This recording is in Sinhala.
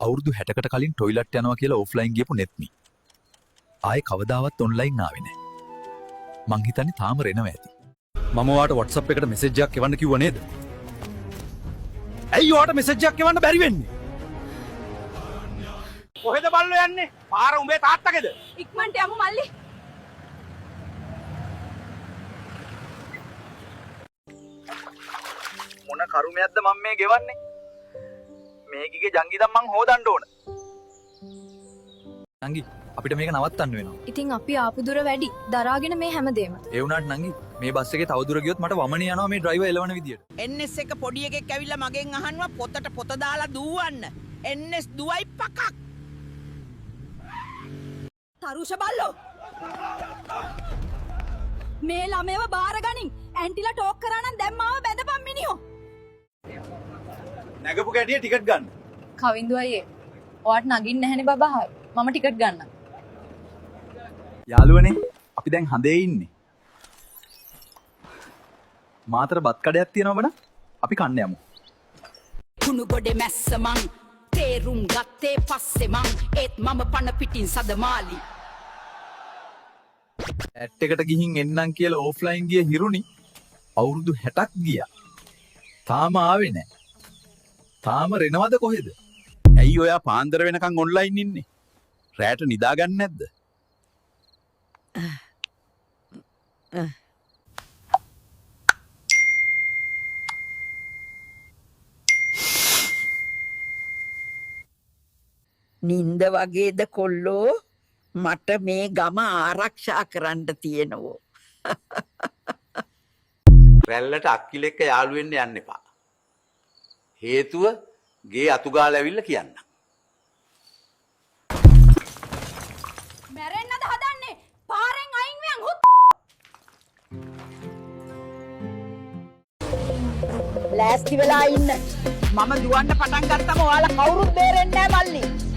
අවුරුදු 60කට කලින් ටොයිලට් යනවා කියලා ඔෆ්ලයින් ගියපු නෙත්මි. ආයේ කවදාවත් ඔන්ලයින් ආවේ නෑ. මං හිතන්නේ තාම රෙනවා ඇති. මම ඔයාට WhatsApp එකට මෙසේජ් එකක් එවන්න කිව්වා නේද? ඇයි ඔයාට මෙසේජ් එකක් එවන්න බැරි වෙන්නේ? කොහෙද බල්ලෝ යන්නේ? පාර උඹේ තාත්තගේද? ඉක්මනට යමු මල්ලි. මොන කරුමයක්ද මම මේ ගෙවන්නේ? මේකිගේ ජංගි දම් මං හොදන්න ඕන. නංගි අපිට මේක නවත්තන්න වෙනවා. ඉතින් අපි ආපු දුර වැඩි. දරාගෙන මේ හැමදේම. ඒ වුණාට නංගි මේ බස් එකේ තව දුර ගියොත් මට වමනේ යනවා මේ ඩ්‍රයිවර් එලවන විදියට. NS එක පොඩි එකෙක් ඇවිල්ලා මගෙන් අහනවා පොතට පොත දාලා දුවන්න. NS දුවයි පකක්. තරුෂ බල්ලෝ. මේ ළමයව බාර ගනින්. ඇන්ටිලා ටෝක් කරා නම් දැන් මාව බැඳපන් මිනිහෝ. නැගපු කැටිය ටිකට් ගන්න. කවින්දු අයියේ ඔයාට නගින්න නැහැනේ බබා. මම ටිකට් ගන්නම්. යාළුවනේ අපි දැන් හඳේ ඉන්නේ. මාතර බත් කඩයක් තියෙනවා බණ. අපි කන්න යමු. කුණු ගොඩේ මැස්ස මං තේරුම් ගත්තේ පස්සේ මං ඒත් මම පණ පිටින් සදමාලි. ඇට් එකට ගිහින් එන්නම් කියලා ඔෆ්ලයින් ගිය හිරුනි අවුරුදු 60ක් ගියා. තාම ආවේ නෑ. තාම රෙනවද කොහෙද? ඇයි ඔයා පාන්දර වෙනකන් ඔන්ලයින් ඉන්නේ? රෑට නිදා ගන්න නැද්ද? නින්ද වගේද කොල්ලෝ, මට මේ ගම ආරක්ෂා කරන්න තියෙනවෝ. රැල්ලට අක්කිල එක්ක යාළු වෙන්න යන්න එපා. හේතුව ගේ අතු ගාලා ඇවිල්ලා කියන්න. මැරෙන්නද හදන්නේ? පාරෙන් අයින් වෙන් හුත්. ලෑස්ති වෙලා ඉන්න. මම දුවන්න පටන් ගත්තම ඔයාලා කවුරුත් බේරෙන්නේ නෑ මල්ලි.